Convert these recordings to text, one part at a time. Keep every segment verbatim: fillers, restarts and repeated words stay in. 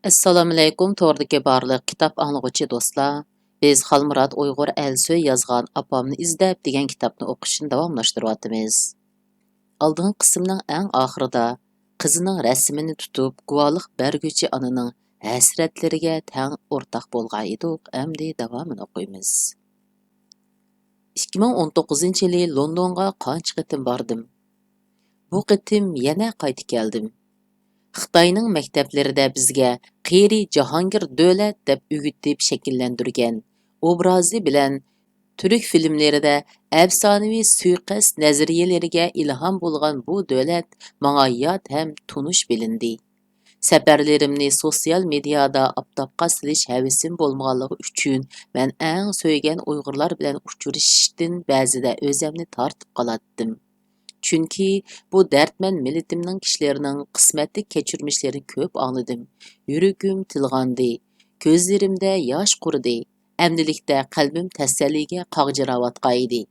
ئەسسالامۇئەلەيكۇم، توردىكى بارلىق كىتاب ئاڭلىغۇچى دوستلار. بىز خالمۇرات ئۇيغۇر ئەلسۆي يازغان ئاپامنى ئىزدەپ دېگەن كىتابنى ئوقۇشنى داۋاملاشتۇرۇۋاتىمىز. ئالدىنقى قىسىمنىڭ ئەڭ ئاخىرىدا قىزىنىڭ رەسىمىنى تۇتۇپ گۇۋاھلىق بەرگۈچى ئانىنىڭ ھەسرەتلىرىگە تەڭ ئورتاق بولغان ئىدۇق، ئەمدى داۋامىنى ئوقۇيمىز. ئىككى مىڭ ئون توققۇزىنچى يىلى لوندونغا قانچە قېتىم باردىم. بۇ قېتىم يەنە قايتىپ كەلدىم. خىتاينىڭ مەكتەپلىرىدە بىزگە قېرى جاھانگىر دۆلەت دەپ ئۆگىتىپ شەكىللەندۈرگەن ئوبرازى بىلەن تۈرك فىلىملىرىدە ئەپسانىۋى سۇيىقەست نەزەرىيەلىرىگە ئىلھام بولغان بۇ دۆلەت ماڭا يات ھەم تونۇش بىلىندى. سەپەرلىرىمنى سوتسىيال مېدىيادا ئاپتاپقا سېلىش ھەۋىسىم بولمىغانلىقى ئۈچۈن، مەن ئەڭ سۆيگەن ئۇيغۇرلار بىلەن ئۇچرىشىشتىن بەزىدە ئۆزەمنى تارتىپ قالاتتىم. چۈنكى بۇ دەردمەن مىللىتىمنىڭ كىشىلىرىنىڭ قىسمەتلىك كەچۈرمىشلىرىنى كۆپ ئاڭلىدىم. يۈرىكىم تىلغاندى. كۆزلىرىمدە ياش قۇرۇدى. ئەمدىلىكتە قەلبىم تەسەللىگە قاغجىراۋاتقان ئىدى.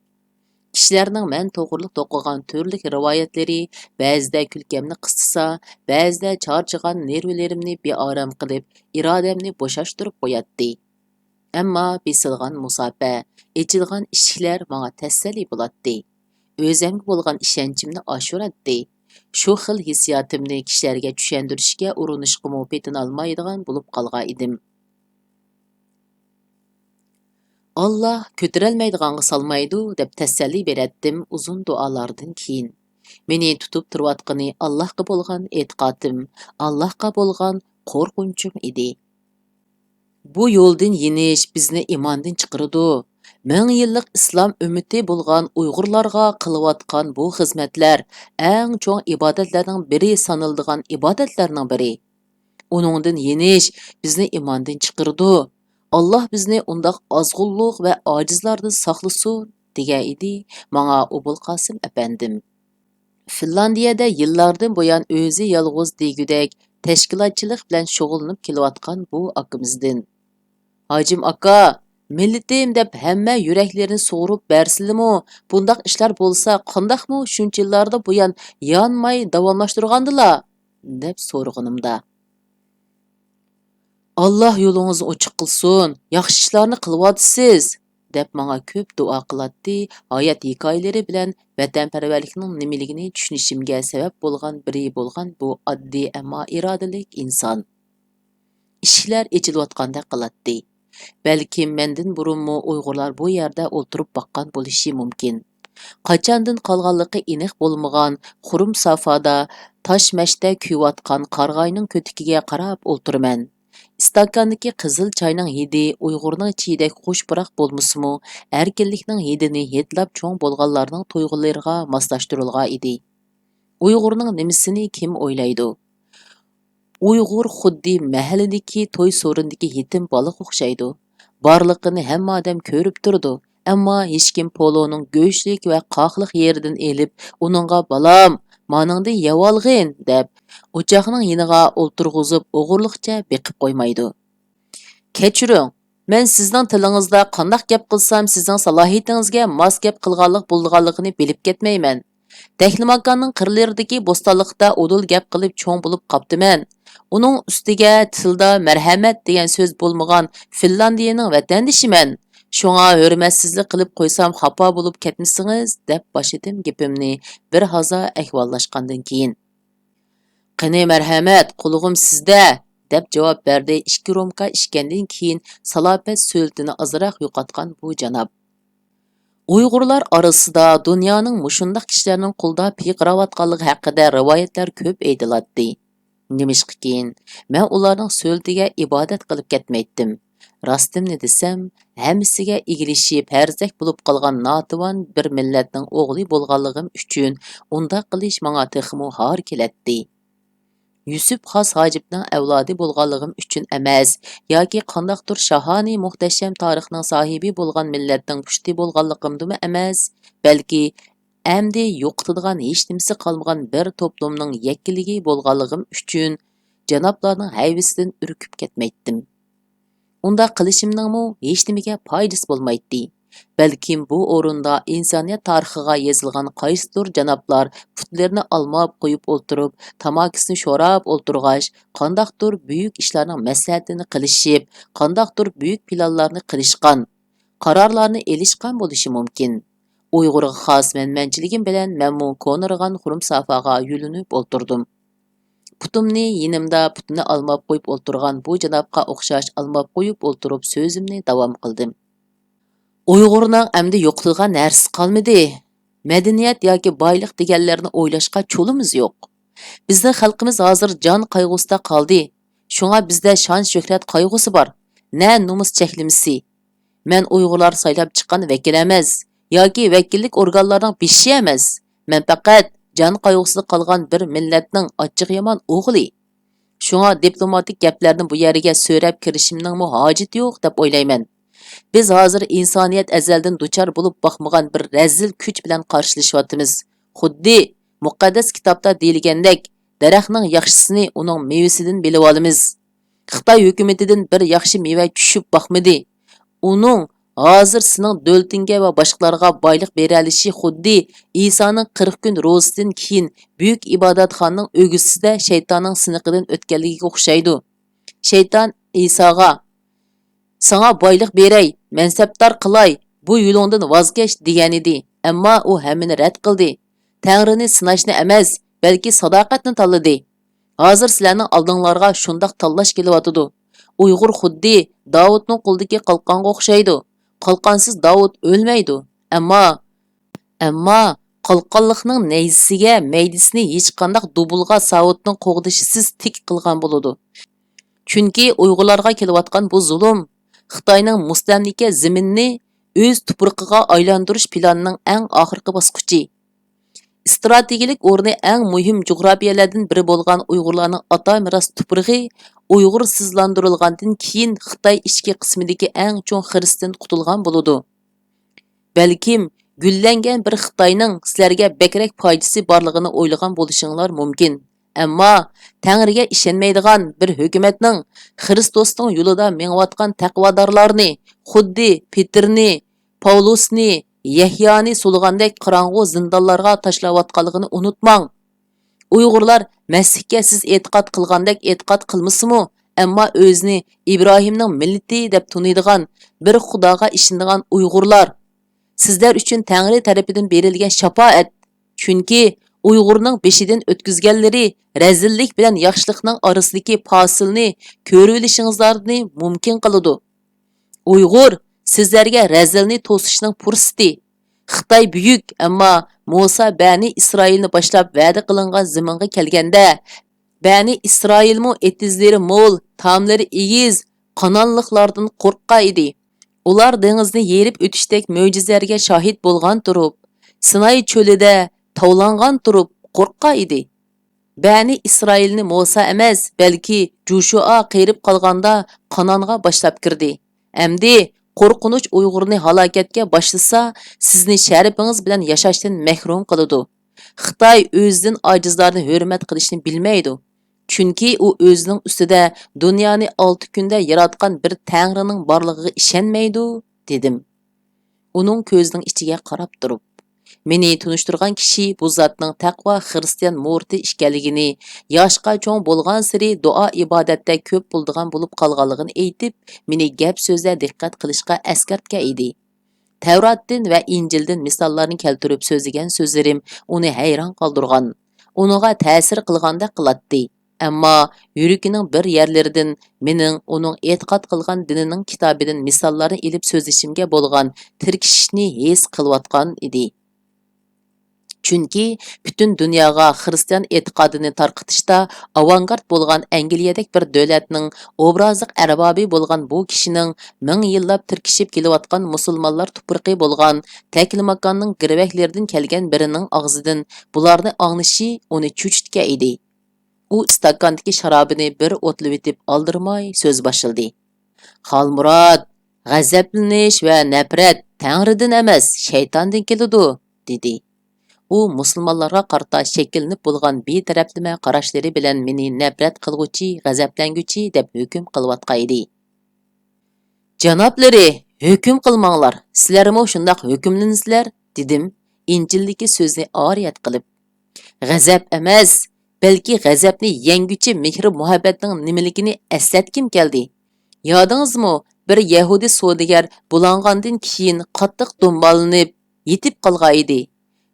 كىشىلەرنىڭ مەن توغرىلىق توقۇغان تۈرلۈك رىۋايەتلىرى بەزىدە كۈلكەمنى قىستىسا، بەزىدە چارچىغان نېرۋىلىرىمنى بىئارام قىلىپ، ئىرادەمنى بوشاشتۇرۇپ قوياتتى. ئەمما بېسىلغان مۇساپە، ئېچىلغان ئىشىكلەر ماڭا تەسەللى بولاتتى. ئۆزەمگە بولغان ئىشەنچىمنى ئاشۇراتتى. شۇ خىل ھېسسىياتىمنى كىشىلەرگە چۈشەندۈرۈشكە ئۇرۇنۇشقىمۇ پېتىنالمايدىغان بولۇپ قالغان ئىدىم. «ئاللا كۆتۈرەلمەيدىغانغا سالمايدۇ» دەپ تەسەللى بېرەتتىم ئۇزۇن دۇئالاردىن كېيىن. مېنى تۇتۇپ تۇرۇۋاتقىنى ئاللاھقا بولغان ئېتىقادىم، ئاللاھقا بولغان قورقۇنچۇم ئىدى. بۇ يولدىن يېنىش بىزنى ئىماندىن چىقىرىدۇ. مىڭ يىللىق ئىسلام ئۈممىتى بولغان ئۇيغۇرلارغا قىلىۋاتقان بۇ خىزمەتلەر ئەڭ چوڭ ئىبادەتلەرنىڭ بىرى سانىلىدىغان ئىبادەتلەرنىڭ بىرى. ئۇنىڭدىن يېنىش بىزنى ئىماندىن چىقىرىدۇ. ئاللا بىزنى ئۇنداق ئازغۇنلۇق ۋە ئاجىزلاردىن ساقلىسۇن، دېگەن ئىدى ماڭا ئوبۇلقاسىم ئەپەندىم. فىنلاندىيەدە يىللاردىن بۇيان ئۆزى يالغۇز دېگۈدەك تەشكىلاتچىلىق بىلەن شۇغۇللىنىپ كېلىۋاتقان بۇ ئاكىمىزدىن، «ھاجىم ئاكا، مىللىتىم دەپ ھەممە يۈرەكلىرىنى سۇغۇرۇپ بەرسىلىمۇ، بۇنداق ئىشلار بولسا قانداقمۇ شۇنچە يىللاردىن بۇيان يانماي داۋاملاشتۇرغاندىلا؟» دەپ سورىغىنىمدا، «ئاللا يولىڭىزنى ئوچۇق قىلسۇن، ياخشى ئىشلارنى قىلىۋاتىسىز» دەپ ماڭا كۆپ دۇئا قىلاتتى، ھايات ھېكايىلىرى بىلەن ۋەتەنپەرۋەرلىكنىڭ نېمىلىكىنى چۈشىنىشىمگە سەۋەب بولغان بىرى بولغان بۇ ئاددىي، ئەمما ئىرادىلىك ئىنسان. ئىشىكلەر ئېچىلىۋاتقاندەك قىلاتتى. بەلكىم مەندىن بۇرۇنمۇ ئۇيغۇرلار بۇ يەردە ئولتۇرۇپ باققان بولۇشى مۇمكىن. قاچاندىن قالغانلىقى ئېنىق بولمىغان خۇرۇم سافادا تاش مەشتە كۆيۈۋاتقان قارىغاينىڭ كۆتىكىگە قاراپ ئولتۇرىمەن. ئىستاكاندىكى قىزىل چاينىڭ ھىدى ئۇيغۇرنىڭ چىيىدەك خۇش پۇراق بولمىسىمۇ، ئەركىنلىكنىڭ ھىدىنى ھىدلاپ چوڭ بولغانلارنىڭ تۇيغۇلىرىغا ماسلاشتۇرۇلغان ئىدى. ئۇيغۇرنىڭ نېمىسىنى كىم ئويلايدۇ؟ ئۇيغۇر خۇددى مەھەللىدىكى توي سورۇندىكى يېتىم بالىغا ئوخشايدۇ. بارلىقىنى ھەممە ئادەم كۆرۈپ تۇرىدۇ، ئەمما ھېچكىم پولونىڭ گۆشلۈك ۋە قاقلىق يېرىدىن ئېلىپ، ئۇنىڭغا «بالام، مانىڭدىن يەۋالغىن» دەپ، ئوچاقنىڭ يېنىغا ئولتۇرغۇزۇپ، ئوغرىلىقچە بېقىپ قويمايدۇ. «كەچۈرۈڭ، مەن سىزنىڭ تىلىڭىزدا قانداق گەپ قىلسام، سىزنىڭ سالاھىيىتىڭىزگە ماس گەپ قىلغانلىق بولىدىغانلىقىنى بىلىپ كەتمەيمەن. تەكلىماكاننىڭ قىرلىرىدىكى بوستانلىقتا ئۇدۇل گەپ قىلىپ چوڭ بولۇپ قاپتىمەن. ئۇنىڭ ئۈستىگە تىلدا مەرھەمەت دېگەن سۆز بولمىغان فىنلاندىيەنىڭ ۋەتەندىشىمەن. شۇڭا ھۆرمەتسىزلىك قىلىپ قويسام خاپا بولۇپ كەتمىسىڭىز» دەپ باشلىدىم گېپىمنى بىر ھازا ئەھۋاللاشقاندىن كېيىن. «قېنى، مەرھەمەت، قۇلىقىم سىزدە» دەپ جاۋاب بەردى ئىككى رومكا ئىچكەندىن كېيىن سالاپەت سۆلىتىنى ئازراق يوقاتقان بۇ جاناب. ئۇيغۇرلار ئارىسىدا دۇنيانىڭ مۇشۇنداق كىشىلەرنىڭ قولىدا پىرقىراۋاتقانلىقى ھەققىدە رىۋايەتلەر كۆپ ئېيتىلاتتى. نېمىشقىكىن، مەن ئۇلارنىڭ سۆلىتىگە ئىبادەت قىلىپ كەتمەيتتىم. راستىمنى دېسەم، ھەممىسىگە ئىگىلىشىپ ھەرزەك بولۇپ قالغان ناتىۋان بىر مىللەتنىڭ ئوغلى بولغانلىقىم ئۈچۈن ئۇنداق قىلىش ماڭا تېخىمۇ ھار كېلەتتى. يۈسۈپ خاس ھاجىپنىڭ ئەۋلادى بولغانلىقىم ئۈچۈن ئەمەس، ياكى قانداقتۇر شاھانە مۇھتەشەم تارىخنىڭ ساھىبى بولغان مىللەتنىڭ پۇشتى بولغانلىقىمدىمۇ ئەمەس، بەلكى ئەمدى يوقىتىدىغان ھېچنېمىسى قالمىغان بىر توپلۇمنىڭ يەككىلىكى بولغانلىقىم ئۈچۈن جانابلارنىڭ ھەيۋىسىدىن ئۈركۈپ كەتمەيتتىم. ئۇنداق قىلىشىمنىڭمۇ ھېچنېمىگە پايدىسى بولمايتتى. بەلكىم بۇ ئورۇندا ئىنسانىيەت تارىخىغا يېزىلغان قايسىدۇر جانابلار پۇتلىرىنى ئالماپ قويۇپ ئولتۇرۇپ، تاماكىسىنى شوراپ ئولتۇرغاچ، قانداقتۇر بۈيۈك ئىشلارنىڭ مەسلىھەتىنى قىلىشىپ، قانداقتۇر بۈيۈك پىلانلارنى قىلىشقان، قارارلارنى ئېلىشقان بولۇشى مۇمكىن. ئۇيغۇرغا خاس مەنمەنچىلىكىم بىلەن مەنمۇ كونىرىغان خۇرۇم سافاغا يۆلىنىپ ئولتۇردۇم. پۇتۇمنى يېنىمدا پۇتىنى ئالماپ قويۇپ ئولتۇرغان بۇ جانابقا ئوخشاش ئالماپ قويۇپ ئولتۇرۇپ سۆزۈمنى داۋام قىلدىم. ئۇيغۇرنىڭ ئەمدى يوقىتىدىغان نەرسىسى قالمىدى. مەدەنىيەت ياكى بايلىق دېگەنلەرنى ئويلاشقا چولىمىز يوق. بىزنىڭ خەلقىمىز ھازىر جان قايغۇسىدا قالدى. شۇڭا بىزدە شان-شۆھرەت قايغۇسى بار. نە نومۇس چەكلىمىسى. مەن ئۇيغۇرلار سايلاپ چىققان ۋەكىل ئەمەس ياكى ۋەكىللىك ئورگانلارنىڭ بېشى ئەمەس. مەن پەقەت جان قايغۇسىدا قالغان بىر مىللەتنىڭ ئاچچىقى يامان ئوغلى. شۇڭا دىپلوماتىك گەپلەرنى بۇ يەرگە سۆرەپ كىرىشىمنىڭمۇ ھاجىتى يوق دەپ ئويلايمەن. بىز ھازىر ئىنسانىيەت ئەزەلدىن دۇچار بولۇپ باقمىغان بىر رەزىل كۈچ بىلەن قارشىلىشىۋاتىمىز. خۇددى مۇقەددەس كىتابتا دېيىلگەندەك، دەرەخنىڭ ياخشىسىنى ئۇنىڭ مېۋىسىدىن بىلىۋالىمىز. خىتاي ھۆكۈمىتىدىن بىر ياخشى مېۋە چۈشۈپ باقمىدى. ئۇنىڭ ھازىر سېنىڭ دۆلىتىڭگە ۋە باشقىلارغا بايلىق بېرەلىشى خۇددى ئىسانىڭ قىرىق كۈن روزىسىدىن كېيىن بۈيۈك ئىبادەتخانىنىڭ ئۆگزىسىدە شەيتاننىڭ سىنىقىدىن ئۆتكەنلىكىگە ئوخشايدۇ. شەيتان ئىساغا، ساڭا بايلىق بېرەي، مەنسەپدار قىلاي، بۇ يولۇڭدىن ۋاز كەچ دېگەنىدى. ئەمما ئۇ ھەممىنى رەت قىلدى. تەڭرىنى سىناشنى ئەمەس، بەلكى ساداقەتنى تاللىدى. ھازىر سىلەرنىڭ ئالدىڭلارغا شۇنداق تاللاش كېلىۋاتىدۇ. ئۇيغۇر خۇددى داۋۇتنىڭ قولىدىكى قالقانغا ئوخشايدۇ. قالقانسىز داۋۇت ئۆلمەيدۇ. ئەمما، ئەمما قالقانلىقنىڭ نەيزىسىگە مەيدىسىنى ھېچقانداق دۇبۇلغا ساۋۇتنىڭ قوغدىشىسىز تىك قىلغان بولىدۇ. چۈنكى ئۇيغۇرلارغا كېلىۋاتقان بۇ زۇلۇم خىتاينىڭ مۇستەملىكە زېمىنىنى ئۆز تۇپرىقىغا ئايلاندۇرۇش پىلانىنىڭ ئەڭ ئاخىرقى باسقۇچى. ئىستراتېگىيەلىك ئورنى ئەڭ مۇھىم جۇغراپىيەلەردىن بىرى بولغان ئۇيغۇرلارنىڭ ئاتا مىراس تۇپرىقى ئۇيغۇرسىزلاندۇرۇلغاندىن كېيىن خىتاي ئىچكى قىسمىدىكى ئەڭ چوڭ خىرىستىن قۇتۇلغان بولىدۇ. بەلكىم گۈللەنگەن بىر خىتاينىڭ سىلەرگە بەكرەك پايدىسى بارلىقىنى ئويلىغان بولۇشۇڭلار مۇمكىن. ئەمما تەڭرىگە ئىشەنمەيدىغان بىر ھۆكۈمەتنىڭ خىرىستوسنىڭ يولىدا مېڭىۋاتقان تەقۋادارلارنى خۇددى پېتىرنى، پاۋلۇسنى، يەھيانى سولىغاندەك قاراڭغۇ زىندانلارغا تاشلاۋاتقانلىقىنى ئۇنتۇماڭ. ئۇيغۇرلار مەسىھكە سىز ئېتىقاد قىلغاندەك ئېتىقاد قىلمىسىمۇ، ئەمما ئۆزىنى ئىبراھىمنىڭ مىللىتى دەپ تونۇيدىغان، بىر خۇداغا ئىشىنىدىغان ئۇيغۇرلار، سىزلەر ئۈچۈن تەڭرى تەرىپىدىن بېرىلگەن شاپائەت. چۈنكى ئۇيغۇرنىڭ بېشىدىن ئۆتكۈزگەنلىرى رەزىللىك بىلەن ياخشىلىقنىڭ ئارىسىدىكى پاسىلنى كۆرۈۋېلىشىڭىزلارنى مۇمكىن قىلىدۇ. ئۇيغۇر سىزلەرگە رەزىلنى توسۇشنىڭ پۇرسىتى. خىتاي بۈيۈك، ئەمما مۇسا بەنى ئىسرائىلنى باشلاپ ۋەدە قىلىنغان زېمىنغا كەلگەندە، بەنى ئىسرائىلمۇ ئېتىزلىرى مول، تاملىرى ئېگىز، قانئانلىقلاردىن قورققان ئىدى. ئۇلار دېڭىزنى يېرىپ ئۆتۈشتەك مۆجىزىلەرگە شاھىت بولغان تۇرۇپ، سىناي چۆلىدە تاۋلانغان تۇرۇپ قورققان ئىدى. بەنى ئىسرائىلنى مۇسا ئەمەس، بەلكى جوشۇئا قېرىپ قالغاندا قانئانغا باشلاپ كىردى. ئەمدى قورقۇنچ ئۇيغۇرنى ھالاكەتكە باشلىسا، سىزنى شەرىپىڭىز بىلەن ياشاشتىن مەھرۇم قىلىدۇ. خىتاي ئۆزىدىن ئاجىزلارنى ھۆرمەت قىلىشنى بىلمەيدۇ. چۈنكى ئۇ ئۆزىنىڭ ئۈستىدە دۇنيانى ئالتە كۈندە ياراتقان بىر تەڭرىنىڭ بارلىقىغا ئىشەنمەيدۇ، دېدىم. ئۇنىڭ كۆزىنىڭ ئىچىگە قاراپ تۇرۇپ. مېنى تونۇشتۇرغان كىشى بۇ زاتنىڭ تەقۋا خىرىستىيان مۇرىتى ئىكەنلىكىنى، ياشقا چوڭ بولغانسېرى دۇئا-ئىبادەتتە كۆپ بولىدىغان بولۇپ قالغانلىقىنى ئېيتىپ، مېنى گەپ-سۆزدە دىققەت قىلىشقا ئەسكەرتكەن ئىدى. تەۋراتتىن ۋە ئىنجىلدىن مىساللارنى كەلتۈرۈپ سۆزلىگەن سۆزلىرىم ئۇنى ھەيران قالدۇرغان، ئۇنىڭغا تەسىر قىلغاندەك قىلاتتى. ئەمما يۈرىكىنىڭ بىر يەرلىرىدىن مېنىڭ ئۇنىڭ ئېتىقاد قىلغان دىنىنىڭ كىتابىدىن مىساللارنى ئېلىپ سۆزلىشىمگە بولغان تىركىشىشنى ھېس قىلىۋاتقان ئىدى. چۈنكى پۈتۈن دۇنياغا خىرىستىيان ئېتىقادىنى تارقىتىشتا ئاۋانگارت بولغان ئەنگلىيەدەك بىر دۆلەتنىڭ ئوبرازلىق ئەربابى بولغان بۇ كىشىنىڭ مىڭ يىللاپ تىركىشىپ كېلىۋاتقان مۇسۇلمانلار تۇپرىقى بولغان تەكلىماكاننىڭ گىرۋەكلىرىدىن كەلگەن بىرىنىڭ ئاغزىدىن بۇلارنى ئاڭلىشى ئۇنى چۆچۈتكەن ئىدى. ئۇ ئىستاكاندىكى شارابىنى بىر ئوتلىۋېتىپ ئالدىرىماي سۆز باشلىدى. خالمۇرات، غەزەپلىنىش ۋە نەپرەت تەڭرىدىن ئەمەس، شەيتاندىن كېلىدۇ، دېدى. ئۇ مۇسۇلمانلارغا قارىتا شەكىللىنىپ بولغان بىتەرەپلىمە قاراشلىرى بىلەن مېنى نەپرەت قىلغۇچى، غەزەپلەنگۈچى دەپ ھۆكۈم قىلىۋاتقان ئىدى. جانابلىرى، «ھۆكۈم قىلماڭلار، سىلەرمۇ شۇنداق ھۆكۈملىنىسىلەر» دېدىم، ئىنجىلدىكى سۆزنى ئارىيەت قىلىپ. «غەزەپ ئەمەس، بەلكى غەزەپنى يەڭگۈچى مېھرى-مۇھەببەتنىڭ نېمىلىكىنى ئەسلەتكۈم كەلدى. يادىڭىزمۇ، بىر يەھۇدىي سودىگەر بۇلانغاندىن كېيىن قاتتىق دۇمبالىنىپ، يېتىپ قالغان ئىدى.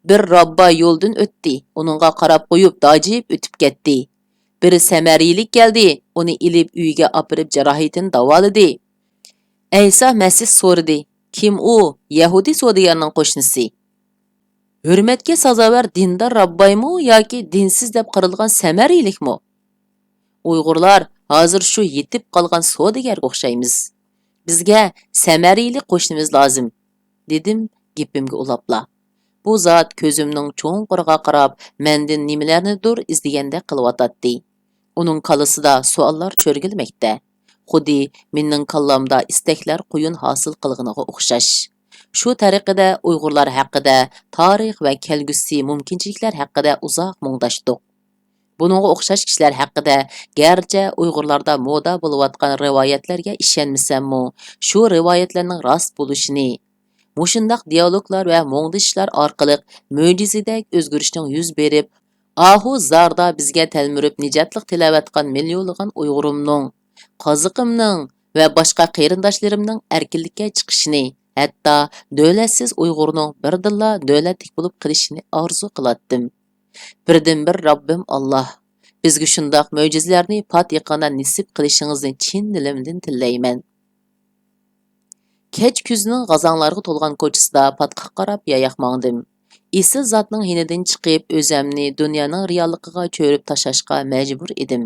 بىر راببا يولدىن ئۆتتى، ئۇنىڭغا قاراپ قويۇپ، داجىيىپ ئۆتۈپ كەتتى. بىر سەمەرىيلىك كەلدى، ئۇنى ئېلىپ ئۆيىگە ئاپىرىپ، جاراھىتىنى داۋالىدى.» ئەيسا مەسىھ سورىدى، «كىم ئۇ؟» «يەھۇدىي سودىگەرنىڭ قوشنىسى.» «ھۆرمەتكە سازاۋەر دىندار راببايمۇ ياكى دىنسىز دەپ قارىلىدىغان سەمەرىيلىكمۇ؟» «ئۇيغۇرلار ھازىر شۇ يېتىپ قالغان سودىگەرگە ئوخشايمىز. بىزگە سەمەرىيلىك قوشنىمىز لازىم»، دېدىم گېپىمگە ئۇلاپلا. بۇ زات كۆزۈمنىڭ چوڭقۇرىغا قاراپ، مەندىن نېمىلەرنىدۇر ئىزدىگەندەك قىلىۋاتاتتى. ئۇنىڭ كاللىسىدا سوئاللار چۆرگىلىمەكتە. خۇددى مېنىڭ كاللامدا ئىستەكلەر قۇيۇن ھاسىل قىلغىنىغا ئوخشاش. شۇ تەرىقىدە ئۇيغۇرلار ھەققىدە، تارىخ ۋە كەلگۈسى مۇمكىنچىلىكلەر ھەققىدە ئۇزاق مۇڭداشتۇق. بۇنىڭغا ئوخشاش كىشىلەر ھەققىدە، گەرچە ئۇيغۇرلاردا مودا بولۇۋاتقان رىۋايەتلەرگە ئىشەنمىسەممۇ، شۇ رىۋايەتلەرنىڭ راست بولۇشىنى، مۇشۇنداق دىيالوگلار ۋە مۇڭدىشىشلار ئارقىلىق مۆجىزىدەك ئۆزگىرىشنىڭ يۈز بېرىپ، ئاھۇ زاردا بىزگە تەلمۈرۈپ نىجاتلىق تىلەۋاتقان مىليونلىغان ئۇيغۇرۇمنىڭ، قازىقىمنىڭ ۋە باشقا قېرىنداشلىرىمنىڭ ئەركىنلىككە چىقىشىنى، ھەتتا دۆلەتسىز ئۇيغۇرنىڭ بىردىنلا دۆلەتلىك بولۇپ قېلىشىنى ئارزۇ قىلاتتىم. بىردىنبىر رەببىم ئاللاھ، بىزگە شۇنداق مۆجىزىلەرنى پات يېقىندا نېسىپ قىلىشىڭىزنى چىن دىلىمدىن تىلەيمەن. كەچ كۈزنىڭ غازاڭلارغا تولغان كوچىسىدا پاتقاق قاراپ ياياق ماڭدىم. ئېسىل زاتنىڭ يېنىدىن چىقىپ، ئۆزەمنى دۇنيانىڭ رېئاللىقىغا چۆرۈپ تاشلاشقا مەجبۇر ئىدىم.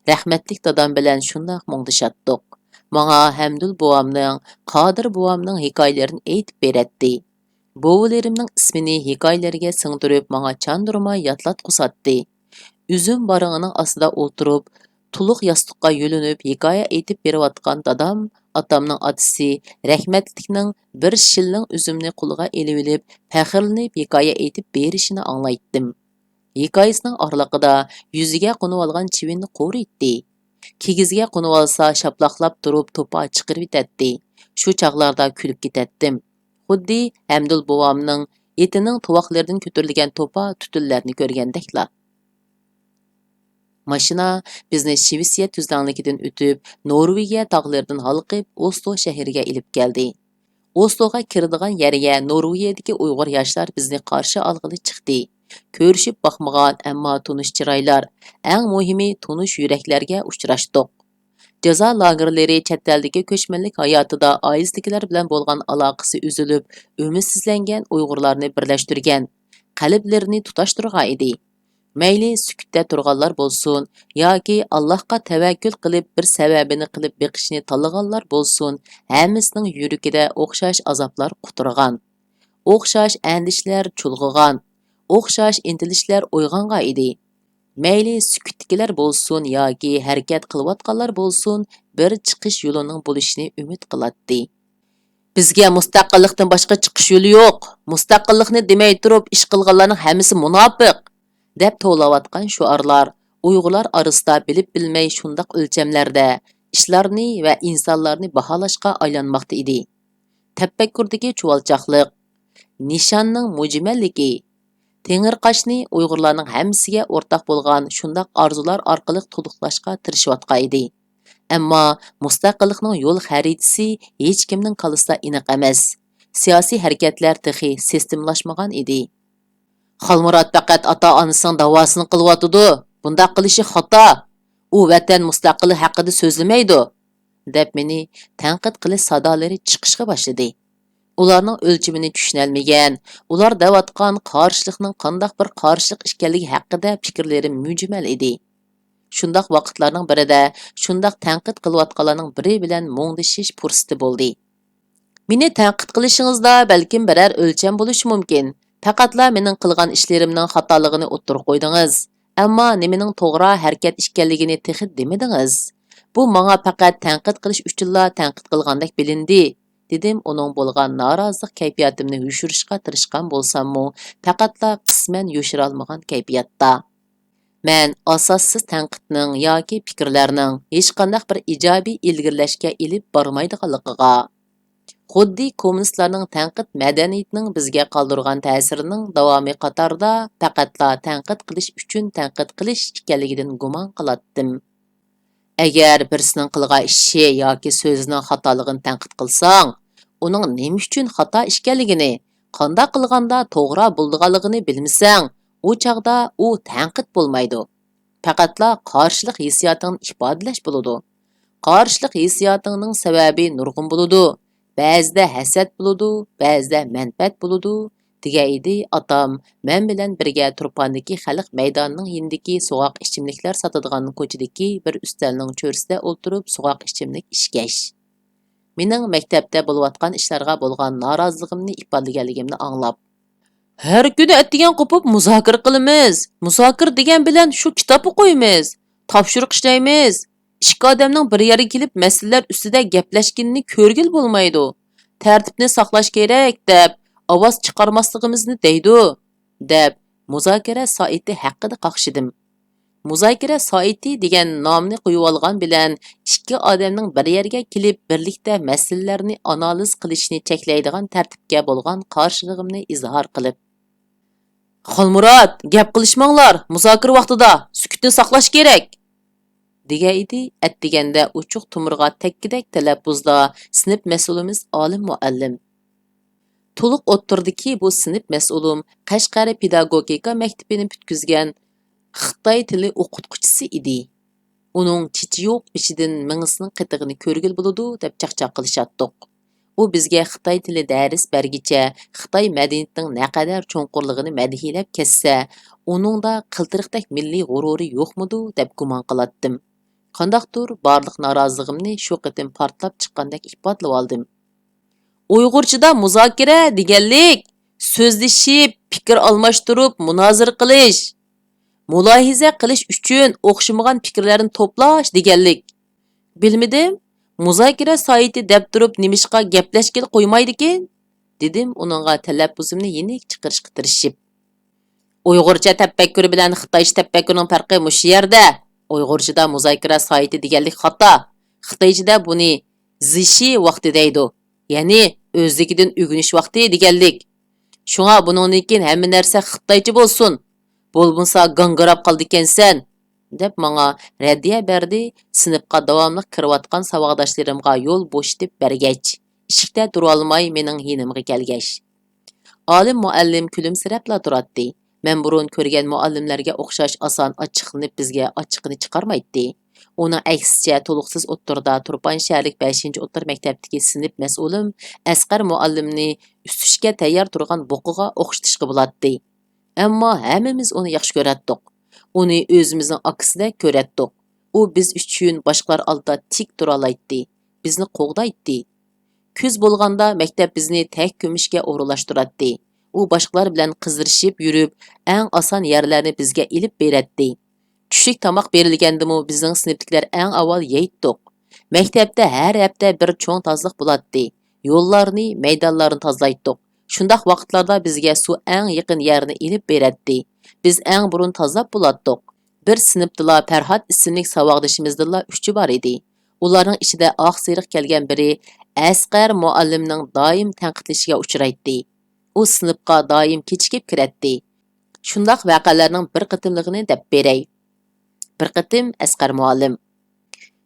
رەھمەتلىك دادام بىلەن شۇنداق مۇڭدىشاتتۇق. ماڭا ھەمدۇل بوۋامنىڭ، قادىر بوۋامنىڭ ھېكايىلىرىنى ئېيتىپ بېرەتتى. بوۋىلىرىمنىڭ ئىسمىنى ھېكايىلەرگە سىڭدۈرۈپ، ماڭا چاندۇرماي ياتلاتقۇزاتتى. ئۈزۈم بارىڭىنىڭ ئاستىدا ئولتۇرۇپ، تۇلۇق ياستۇققا يۆلىنىپ ھېكايە ئېيتىپ بېرىۋاتقان دادام، ئاتامنىڭ ئاتىسى رەھمەتلىكنىڭ بىر شىللىڭ ئۈزۈمنى قولىغا ئېلىۋېلىپ، پەخىرلىنىپ ھېكايە ئېيتىپ بېرىشىنى ئاڭلايتتىم. ھېكايىسىنىڭ ئارىلىقىدا يۈزىگە قونۇۋالغان چىۋىننى قورۇيتتى. كىگىزگە قونۇۋالسا، شاپىلاقلاپ تۇرۇپ توپا چىقىرىۋېتەتتى. شۇ چاغلاردا كۈلۈپ كېتەتتىم. خۇددى ھەمدۇل بوۋامنىڭ ئېتىنىڭ تۇۋاقلىرىدىن كۆتۈرۈلگەن توپا تۈتۈنلەرنى كۆرگەندەكلا. ماشىنا بىزنى شىۋېتسىيە تۈزلەڭلىكىدىن ئۆتۈپ، نورۋېگىيە تاغلىرىدىن ھالقىپ، ئوسلو شەھىرىگە ئېلىپ كەلدى. ئوسلوغا كىرىدىغان يەرگە نورۋېگىيەدىكى ئۇيغۇر ياشلار بىزنى قارشى ئالغىلى چىقتى. كۆرۈشۈپ باقمىغان، ئەمما تونۇش چىرايلار، ئەڭ مۇھىمى تونۇش يۈرەكلەرگە ئۇچراشتۇق. جازا لاگېرلىرى، چەت ئەلدىكى كۆچمەنلىك ھاياتىدا ئائىلىسىدىكىلەر بىلەن بولغان ئالاقىسى ئۈزۈلۈپ، ئۈمىدسىزلەنگەن ئۇيغۇرلارنى بىرلەشتۈرگەن، قەلبلىرىنى تۇتاشتۇرغان ئىدى. مەيلى سۈكۈتتە تۇرغانلار بولسۇن ياكى ئاللاھقا تەۋەككۈل قىلىپ بىر سەۋەبىنى قىلىپ بېقىشنى تاللىغانلار بولسۇن، ھەممىسىنىڭ يۈرىكىدە ئوخشاش ئازابلار قۇترىغان، ئوخشاش ئەندىشىلەر چۇلغىغان، ئوخشاش ئىنتىلىشلار ئويغانغان ئىدى. مەيلى سۈكۈتتىكىلەر بولسۇن ياكى ھەرىكەت قىلىۋاتقانلار بولسۇن، بىر چىقىش يولىنىڭ بولۇشىنى ئۈمىد قىلاتتى. «بىزگە مۇستەقىللىقتىن باشقا چىقىش يولى يوق، مۇستەقىللىقنى دېمەي تۇرۇپ ئىش قىلغانلارنىڭ ھەممىسى مۇناپىق!» دەپ توۋلاۋاتقان شوئارلار ئۇيغۇرلار ئارىسىدا بىلىپ بىلمەي شۇنداق ئۆلچەملەردە ئىشلارنى ۋە ئىنسانلارنى باھالاشقا ئايلانماقتا ئىدى. تەپەككۇردىكى چۇۋالچاقلىق، نىشاننىڭ مۈجمەللىكى، تېڭىرقاشنى ئۇيغۇرلارنىڭ ھەممىسىگە ئورتاق بولغان شۇنداق ئارزۇلار ئارقىلىق تولۇقلاشقا تىرىشىۋاتقان ئىدى. ئەمما مۇستەقىللىقنىڭ يول خەرىتىسى ھېچكىمنىڭ كاللىسىدا ئېنىق ئەمەس. سىياسىي ھەرىكەتلەر تېخى سىستېمىلاشمىغان ئىدى. «خالمۇرات پەقەت ئاتا-ئانىسىنىڭ داۋاسىنى قىلىۋاتىدۇ، بۇنداق قىلىشى خاتا. ئۇ ۋەتەن مۇستەقىللىقى ھەققىدە سۆزلىمەيدۇ.» دەپ مېنى تەنقىد قىلىش سادالىرى چىقىشقا باشلىدى. ئۇلارنىڭ ئۆلچىمىنى چۈشىنەلمىگەن، ئۇلار دەۋاتقان قارشىلىقنىڭ قانداق بىر قارشىلىق ئىكەنلىكى ھەققىدە پىكىرلىرىم مۈجمەل ئىدى. شۇنداق ۋاقىتلارنىڭ بىرىدە شۇنداق تەنقىد قىلىۋاتقانلارنىڭ بىرى بىلەن مۇڭدىشىش پۇرسىتى بولدى. «مېنى تەنقىد قىلىشىڭىزدا بەلكىم بىرەر ئۆلچەم بولۇشى مۇمكىن. پەقەتلا مېنىڭ قىلغان ئىشلىرىمنىڭ خاتالىقىنى ئوتتۇرىغا قويدىڭىز. ئەمما نېمىنىڭ توغرا ھەرىكەت ئىكەنلىكىنى تېخى دېمىدىڭىز. بۇ ماڭا پەقەت تەنقىد قىلىش ئۈچۈنلا تەنقىد قىلغاندەك بىلىندى.» دېدىم ئۇنىڭ بولغان نارازىلىق كەيپىياتىمنى يوشۇرۇشقا تىرىشقان بولساممۇ، پەقەتلا قىسمەن يوشۇرالمىغان كەيپىياتتا. مەن ئاساسسىز تەنقىدنىڭ ياكى پىكىرلەرنىڭ ھېچقانداق بىر ئىجابىي ئىلگىرىلەشكە ئېلىپ بارمايدىغانلىقىغا، خۇددى كوممۇنىستلارنىڭ تەنقىد مەدەنىيىتىنىڭ بىزگە قالدۇرغان تەسىرىنىڭ داۋامى قاتارىدا پەقەتلا تەنقىد قىلىش ئۈچۈن تەنقىد قىلىش ئىكەنلىكىدىن گۇمان قىلاتتىم. ئەگەر بىرسىنىڭ قىلغان ئىشى ياكى سۆزىنىڭ خاتالىقىنى تەنقىد قىلساڭ، ئۇنىڭ نېمە ئۈچۈن خاتا ئىكەنلىكىنى، قانداق قىلغاندا توغرا بولىدىغانلىقىنى بىلمىسەڭ، ئۇ چاغدا ئۇ تەنقىد بولمايدۇ. پەقەتلا قارشىلىق ھېسسىياتىڭنى ئىپادىلەش بولىدۇ. قارشىلىق ھېسسىياتىڭنىڭ سەۋەبى نۇرغۇن بولىدۇ. بەزىدە ھەسەت بولىدۇ، بەزىدە مەنپەئەت بولىدۇ، دېگەن ئىدى ئاتام مەن بىلەن بىرگە تۇرپاندىكى خەلق مەيدانىنىڭ يېنىدىكى سوغۇق ئىچىملىكلەر ساتىدىغان كوچىدىكى بىر ئۈستەلنىڭ چۆرىسىدە ئولتۇرۇپ سوغۇق ئىچىملىك ئىچكەچ. مېنىڭ مەكتەپتە بولۇۋاتقان ئىشلارغا بولغان نارازىلىقىمنى ئىپادىلىگەنلىكىمنى ئاڭلاپ، ھەر كۈنى ئەتىگەن قوپۇپ مۇزاكىرە قىلىمىز، مۇزاكىرە دېگەن بىلەن شۇ كىتاب ئوقۇيمىز، تاپشۇرۇق ئىشلەيمىز، ئىككى ئادەمنىڭ بىر يەرگە كېلىپ مەسىلىلەر ئۈستىدە گەپلەشكىنىنى كۆرگىلى بولمايدۇ، تەرتىپنى ساقلاش كېرەك دەپ ئاۋاز چىقارماسلىقىمىزنى دەيدۇ، دەپ مۇزاكىرە سائىتى ھەققىدە قاقشىدىم. مۇزاكىرە سائىتى دېگەن نامنى قويۇۋالغان بىلەن ئىككى ئادەمنىڭ بىر يەرگە كېلىپ بىرلىكتە مەسىلىلەرنى ئانالىز قىلىشىنى چەكلەيدىغان تەرتىپكە بولغان قارشىلىقىمنى ئىزھار قىلىپ، خالمۇرات، گەپ قىلىشماڭلار، مۇزاكىرە ۋاقتىدا سۈكۈتنى ساقلاش كېرەك! دېگەن ئىدى ئەتىگەندە ئوچۇق تومۇرغا تەگكۈدەك تەلەپپۇزدا سىنىپ مەسئۇلىمىز ئالىم مۇئەللىم. تولۇق ئوتتۇرىدىكى بۇ سىنىپ مەسئۇلۇم قەشقەر پېداگوگىكا مەكتىپىنى پۈتكۈزگەن خىتاي تىلى ئوقۇتقۇچىسى ئىدى. ئۇنىڭ چېچى يوق بېشىدىن مېڭىسىنىڭ قېتىغىنى كۆرگىلى بولىدۇ، دەپ چاقچاق قىلىشاتتۇق. ئۇ بىزگە خىتاي تىلى دەرس بەرگىچە خىتاي مەدەنىيىتىنىڭ نەقەدەر چوڭقۇرلۇقىنى مەدھىيلەپ كەتسە، ئۇنىڭدا قىلتىرىقتەك مىللىي غۇرۇرى يوقمىدۇ، دەپ گۇمان قىلاتتىم. قانداقتۇر بارلىق نارازىلىقىمنى شۇ قېتىم پارتلاپ چىققاندەك ئىپادىلىۋالدىم. ئۇيغۇرچىدا مۇزاكىرە دېگەنلىك، سۆزلىشىپ، پىكىر ئالماشتۇرۇپ، مۇنازىرە قىلىش، مۇلاھىزە قىلىش ئۈچۈن ئوخشىمىغان پىكىرلەرنى توپلاش دېگەنلىك. بىلمىدىم، مۇزاكىرە سائىتى دەپ تۇرۇپ نېمىشقا گەپلەشكىلى قويمايدىكىن؟ دېدىم ئۇنىڭغا تەلەپپۇزۇمنى يېنىك چىقىرىشقا تىرىشىپ. ئۇيغۇرچە تەپەككۇر بىلەن خىتايچە تەپەككۇرنىڭ پەرقى مۇشۇ يەردە. ئۇيغۇرچىدا مۇزاكىرە سائىتى دېگەنلىك خاتا. خىتايچىدا بۇنى زىشى ۋاقتى دەيدۇ. يەنى ئۆزلۈكىدىن ئۆگىنىش ۋاقتى دېگەنلىك. شۇڭا بۇنىڭدىن كېيىن ھەممە نەرسە خىتايچە بولسۇن. بولمىسا گاڭگىراپ قالىدىكەنسەن، دەپ ماڭا رەددىيە بەردى، سىنىپقا داۋاملىق كىرىۋاتقان ساۋاقداشلىرىمغا يول بوشىتىپ بەرگەچ، ئىشىكتە تۇرالماي مېنىڭ يېنىمغا كەلگەچ. ئالىم مۇئەللىم كۈلۈمسىرەپلا تۇراتتى. مەن بۇرۇن كۆرگەن مۇئەللىملەرگە ئوخشاش ئاسان ئاچچىقلىنىپ بىزگە ئاچچىقىنى چىقارمايتتى. ئۇنىڭ ئەكسىچە تولۇقسىز ئوتتۇرىدا تۇرپان شەھەرلىك بەشىنچى ئوتتۇرا مەكتەپتىكى سىنىپ مەسئۇلۇم ئەسقەر مۇئەللىمنى ئۈسۈشكە تەييار تۇرغان بۇقىغا ئوخشىتىشقا بولاتتى. ئەمما ھەممىمىز ئۇنى ياخشى كۆرەتتۇق. ئۇنى ئۆزىمىزنىڭ ئاكىسىدەك كۆرەتتۇق. ئۇ بىز ئۈچۈن باشقىلار ئالدىدا تىك تۇرالايتتى، بىزنى قوغدايتتى. كۈز بولغاندا مەكتەپ بىزنى تەك كۆمۈشكە ئورۇنلاشتۇراتتى. ئۇ باشقىلار بىلەن قىزىرىشىپ يۈرۈپ، ئەڭ ئاسان يەرلەرنى بىزگە ئېلىپ بېرەتتى. چۈشلۈك تاماق بېرىلگەندىمۇ بىزنىڭ سىنىپتىكىلەر ئەڭ ئاۋۋال يەيتتۇق. مەكتەپتە ھەر ھەپتە بىر چوڭ تازىلىق بولاتتى. يوللارنى، مەيدانلارنى تازىلايتتۇق. شۇنداق ۋاقىتلاردا بىزگە سۇ ئەڭ يېقىن يەرنى ئېلىپ بېرەتتى. بىز ئەڭ بۇرۇن تازىلاپ بولاتتۇق. بىر سىنىپتىلا پەرھات ئىسىملىك ساۋاقدىشىمىزدىنلا ئۈچى بار ئىدى. ئۇلارنىڭ ئىچىدە ئاق سېرىق كەلگەن بىرى ئەسقەر مۇئەللىمنىڭ دائىم تەنقىدلىشىگە ئۇچرايتتى. ئۇ سىنىپقا دائىم كېچىكىپ كىرەتتى. شۇنداق ۋەقەلەرنىڭ بىر قېتىملىقىنى دەپ بېرەي. بىر قېتىم ئەسقەر مۇئەللىم،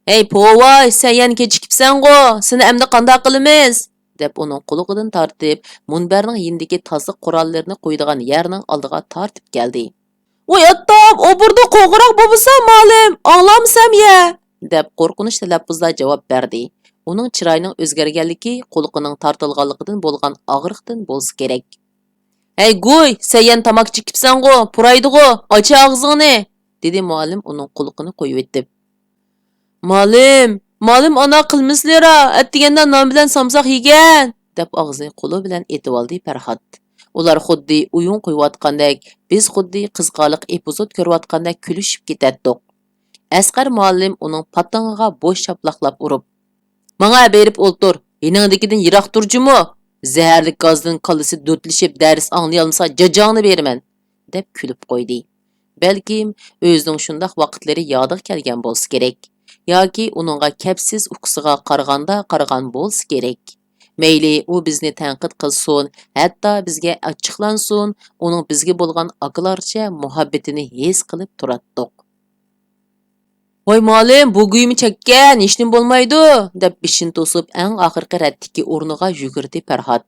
«ھەي، پوۋاي، سەن يەنە كېچىكىپسەنغۇ، سېنى ئەمدى قانداق قىلىمىز؟» دەپ ئۇنىڭ قۇلىقىدىن تارتىپ، مۇنبەرنىڭ يېنىدىكى تازىلىق قوراللىرىنى قويىدىغان يەرنىڭ ئالدىغا تارتىپ كەلدى. «ۋاي ئاتام، ئوبۇردا قوڭغۇراق بولمىسا مالىم، ئاڭلامسەن يە!» دەپ قورقۇنچ تەلەپپۇزدا جاۋاب بەردى. ئۇنىڭ چىرايىنىڭ ئۆزگەرگەنلىكى قۇلىقىنىڭ تارتىلغانلىقىدىن بولغان ئاغرىقتىن بولسا كېرەك. «ھەي گۇي، سەن يەنە تاماكا چېكىپسەنغۇ، پۇرايدىغۇ، ئاچ ئاغزىڭنى!» دېدى مۇئەللىم ئۇنىڭ قۇلىقىنى قويۇۋېتىپ. «مالىم، مالىم ئانا قىلمىسىلىرا، ئەتىگەندە نان بىلەن سامساق يېگەن!» دەپ ئاغزىنى قولى بىلەن ئېتىۋالدى پەرھات. ئۇلار خۇددى ئويۇن قويۇۋاتقاندەك، بىز خۇددى قىزىقارلىق ئېپىزود كۆرۈۋاتقاندەك كۈلۈشۈپ كېتەتتۇق. ئەسقەر مۇئەللىم ئۇنىڭ پاتىڭىغا بوش شاپىلاقلاپ ئۇرۇپ، «ماڭا بېرىپ ئولتۇر، يېنىڭدىكىدىن يىراق تۇر جۇمۇ! زەھەرلىك گازدىن كاللىسى دۆتلىشىپ دەرس ئاڭلىيالمىسا جاجاڭنى بېرىمەن!» دەپ كۈلۈپ قويدى. بەلكىم ئۆزىنىڭ شۇنداق ۋاقىتلىرى يادىغا كەلگەن بولسا كېرەك. ياكى ئۇنىڭغا كەپسىز ئۇكىسىغا قارىغاندا قارىغان بولسا كېرەك. مەيلى ئۇ بىزنى تەنقىد قىلسۇن، ھەتتا بىزگە ئاچچىقلانسۇن، ئۇنىڭ بىزگە بولغان ئاكىلارچە مۇھەببىتىنى ھېس قىلىپ تۇراتتۇق. «ۋاي مۇئەللىم، بۇ گۇيمۇ چەككەن، ھېچنېمە بولمايدۇ» دەپ بېشىنى توسۇپ، ئەڭ ئاخىرقى رەتتىكى ئورنىغا يۈگۈردى پەرھات.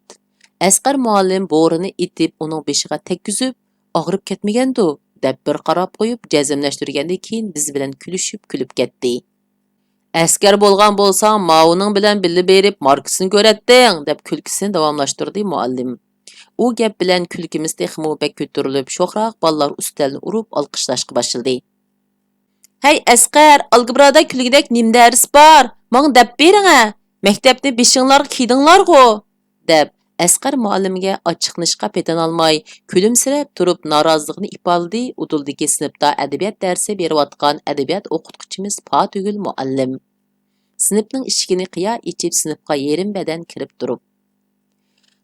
ئەسقەر مۇئەللىم بورىنى ئېتىپ، ئۇنىڭ بېشىغا تەگكۈزۈپ، «ئاغرىپ كەتمىگەندۇ؟» دەپ بىر قاراپ قويۇپ، جەزملەشتۈرگەندىن كېيىن بىز بىلەن كۈلۈشۈپ كۈلۈپ كەتتى. «ئەسكەر بولغان بولساڭ، ماۋۇنىڭ بىلەن بىللە بېرىپ ماركىسىنى كۆرەتتىڭ» دەپ كۈلكىسىنى داۋاملاشتۇردى مۇئەللىم. ئۇ گەپ بىلەن كۈلكىمىز تېخىمۇ بەك كۆتۈرۈلۈپ، شوخراق بالىلار ئۈستەلنى ئۇرۇپ ئالقىشلاشقا باشلىدى. «ھەي ئەسقەر، ئالگېبرادا كۈلگۈدەك نېمە دەرس بار؟ ماڭا دەپ بېرىڭە! مەكتەپنى بېشىڭلارغا كىيدىڭلارغۇ!» دەپ، ئەسقەر مۇئەللىمگە ئاچچىقلىنىشقا پېتىنالماي، كۈلۈمسىرەپ تۇرۇپ نارازىلىقىنى ئىپادىلىدى ئۇدۇلدىكى سىنىپتا ئەدەبىيات دەرسى بېرىۋاتقان ئەدەبىيات ئوقۇتقۇچىمىز پاتىگۈل مۇئەللىم. سىنىپنىڭ ئىشىكىنى قىيا ئېچىپ، سىنىپقا يېرىم بەدەن كىرىپ تۇرۇپ.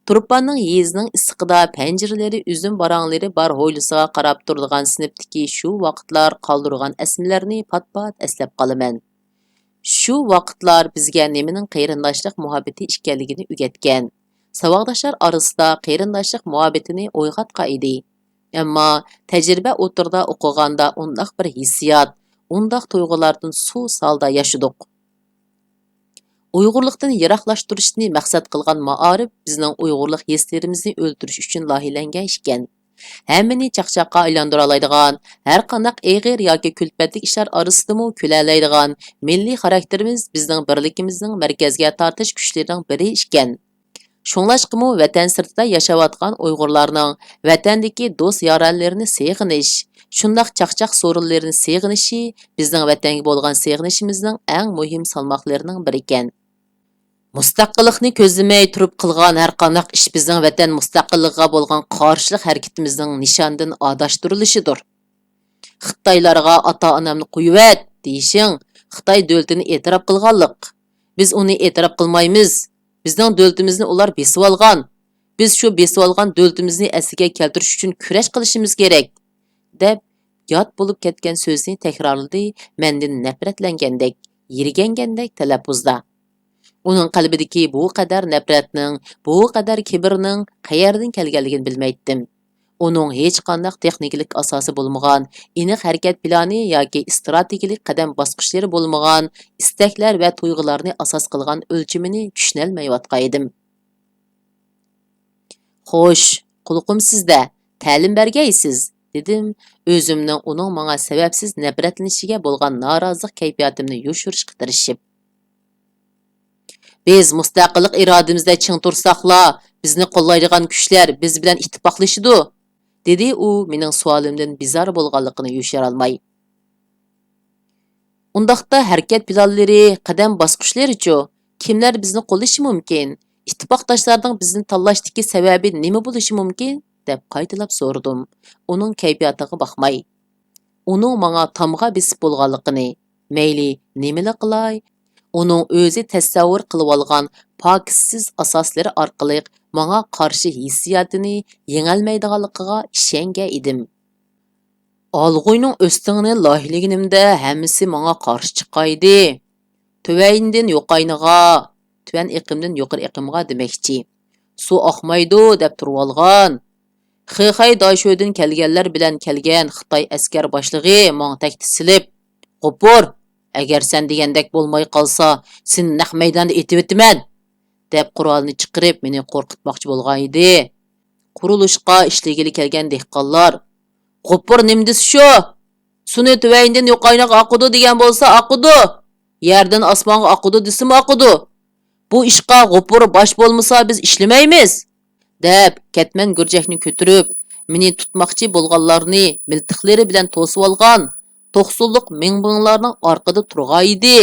تۇرپاننىڭ يېزىنىڭ ئىسسىقىدا پەنجىرىلىرى ئۈزۈم باراڭلىرى بار ھويلىسىغا قاراپ تۇرىدىغان سىنىپتىكى شۇ ۋاقىتلار قالدۇرغان ئەسلىمىلەرنى پات-پات ئەسلەپ قالىمەن. شۇ ۋاقىتلار بىزگە نېمىنىڭ قېرىنداشلىق مۇھەببىتى ئىكەنلىكىنى ئۆگەتكەن، ساۋاقداشلار ئارىسىدا قېرىنداشلىق مۇھەببىتىنى ئويغاتقان ئىدى. ئەمما تەجرىبە ئوتتۇرىدا ئوقۇغاندا ئۇنداق بىر ھېسسىيات، ئۇنداق تۇيغۇلاردىن سۇس ھالدا ياشىدۇق. ئۇيغۇرلۇقتىن يىراقلاشتۇرۇشنى مەقسەت قىلغان مائارىپ بىزنىڭ ئۇيغۇرلۇق ھېسلىرىمىزنى ئۆلتۈرۈش ئۈچۈن لايىھەلەنگەن ئىكەن. ھەممىنى چاقچاققا ئايلاندۇرالايدىغان، ھەرقانداق ئېغىر ياكى كۈلپەتلىك ئىشلار ئارىسىدىمۇ كۈلەلەيدىغان مىللىي خاراكتېرىمىز بىزنىڭ بىرلىكىمىزنىڭ مەركەزگە تارتىش كۈچلىرىنىڭ بىرى ئىكەن. شۇڭلاشقىمۇ ۋەتەن سىرتىدا ياشاۋاتقان ئۇيغۇرلارنىڭ ۋەتەندىكى دوست-يارەنلىرىنى سېغىنىش، شۇنداق چاقچاق سورۇنلىرىنى سېغىنىشى بىزنىڭ ۋەتەنگە بولغان سېغىنىشىمىزنىڭ ئەڭ مۇھىم سالماقلىرىنىڭ بىرىكەن. مۇستەقىللىقنى كۆزلىمەي تۇرۇپ قىلغان ھەرقانداق ئىش بىزنىڭ ۋەتەن مۇستەقىللىقىغا بولغان قارشىلىق ھەرىكىتىمىزنىڭ نىشاندىن ئاداشتۇرۇلۇشىدۇر. خىتايلارغا «ئاتا-ئانامنى قويۇۋەت» دېيىشىڭ خىتاي دۆلىتىنى ئېتىراپ قىلغانلىق. بىز ئۇنى ئېتىراپ قىلمايمىز. بىزنىڭ دۆلىتىمىزنى ئۇلار بېسىۋالغان. بىز شۇ بېسىۋالغان دۆلىتىمىزنى ئەسلىگە كەلتۈرۈش ئۈچۈن كۈرەش قىلىشىمىز كېرەك، دەپ، يات بولۇپ كەتكەن سۆزىنى تەكرارلىدى، مەندىن نەپرەتلەنگەندەك، يىرگەنگەندەك تەلەپپۇزدا. ئۇنىڭ قەلبىدىكى بۇ قەدەر نەپرەتنىڭ، بۇ قەدەر كىبىرنىڭ قەيەردىن كەلگەنلىكىنى بىلمەيتتىم. ئۇنىڭ ھېچقانداق تېخنىكىلىق ئاساسى بولمىغان، ئېنىق ھەرىكەت پىلانى ياكى ئىستراتېگىيەلىك قەدەم باسقۇچلىرى بولمىغان ئىستەكلەر ۋە تۇيغۇلارنى ئاساس قىلغان ئۆلچىمىنى چۈشىنەلمەيۋاتقان ئىدىم. «خوش، قۇلىقىم سىزدە، تەلىم بەرگەيسىز» دېدىم، ئۆزۈمنىڭ ئۇنىڭ ماڭا سەۋەبسىز نەپرەتلىنىشىگە بولغان نارازىلىق كەيپىياتىمنى يوشۇرۇشقا تىرىشىپ. «بىز مۇستەقىللىق ئىرادىمىزدە چىڭ تۇرساقلا، بىزنى قوللايدىغان كۈچلەر بىز بىلەن ئىتتىپاقلىشىدۇ»، دېدى ئۇ مېنىڭ سوئالىمدىن بىزار بولغانلىقىنى يوشۇرالماي. «ئۇنداقتا ھەرىكەت پىلانلىرى، قەدەم باسقۇچلىرىچۇ؟ كىملەر بىزنى قوللىشى مۇمكىن؟ ئىتتىپاقداشلارنىڭ بىزنى تاللاشتىكى سەۋەبى نېمە بولۇشى مۇمكىن؟» دەپ قايتىلاپ سورىدىم، ئۇنىڭ كەيپىياتىغا باقماي. ئۇنىڭ ماڭا تامغا بېسىپ بولغانلىقىنى، مەيلى نېمىلا قىلاي، ئۇنىڭ ئۆزى تەسەۋۋۇر قىلىۋالغان پاكىتسىز ئاساسلىرى ئارقىلىق ماڭا قارشى ھېسسىياتىنى يېڭەلمەيدىغانلىقىغا ئىشەنگەن ئىدىم. ئالغۇينىڭ ئۆستىڭىنى لايىھىلىگىنىمدە ھەممىسى ماڭا قارشى چىقايدى. تۆۋەندىن يوقاينىغا، تۆۋەن ئېقىمدىن يۇقىرى ئېقىمغا دېمەكچى. سۇ ئاقمايدۇ دەپ تۇرۇۋالغان. خېخەي داشۆدىن كەلگەنلەر بىلەن كەلگەن خىتاي ئەسكەر باشلىقى ماڭا تەكتى سېلىپ، «غوپۇر، ئەگەر سەن دېگەندەك بولماي قالسا، سېنى نەق مەيداندا ئېتىۋېتىمەن!» دەپ قورالىنى چىقىرىپ مېنى قورقۇتماقچى بولغان ئىدى. قۇرۇلۇشقا ئىشلىگىلى كەلگەن دېھقانلار، «غوپۇر نېمە دېسە شۇ! سۇنى تۆۋەندىن يوقاينىغا ئاقىدۇ دېگەن بولسا ئاقىدۇ، يەردىن ئاسمانغا ئاقىدۇ دېسىمۇ ئاقىدۇ. بۇ ئىشقا غوپۇر باش بولمىسا بىز ئىشلىمەيمىز!» دەپ، كەتمەن گۈرجەكنى كۆتۈرۈپ، مېنى تۇتماقچى بولغانلارنى مىلتىقلىرى بىلەن توسۇۋالغان توقسۇنلۇق مىڭ-مىڭلارنىڭ ئارقىدا تۇرغانىدى،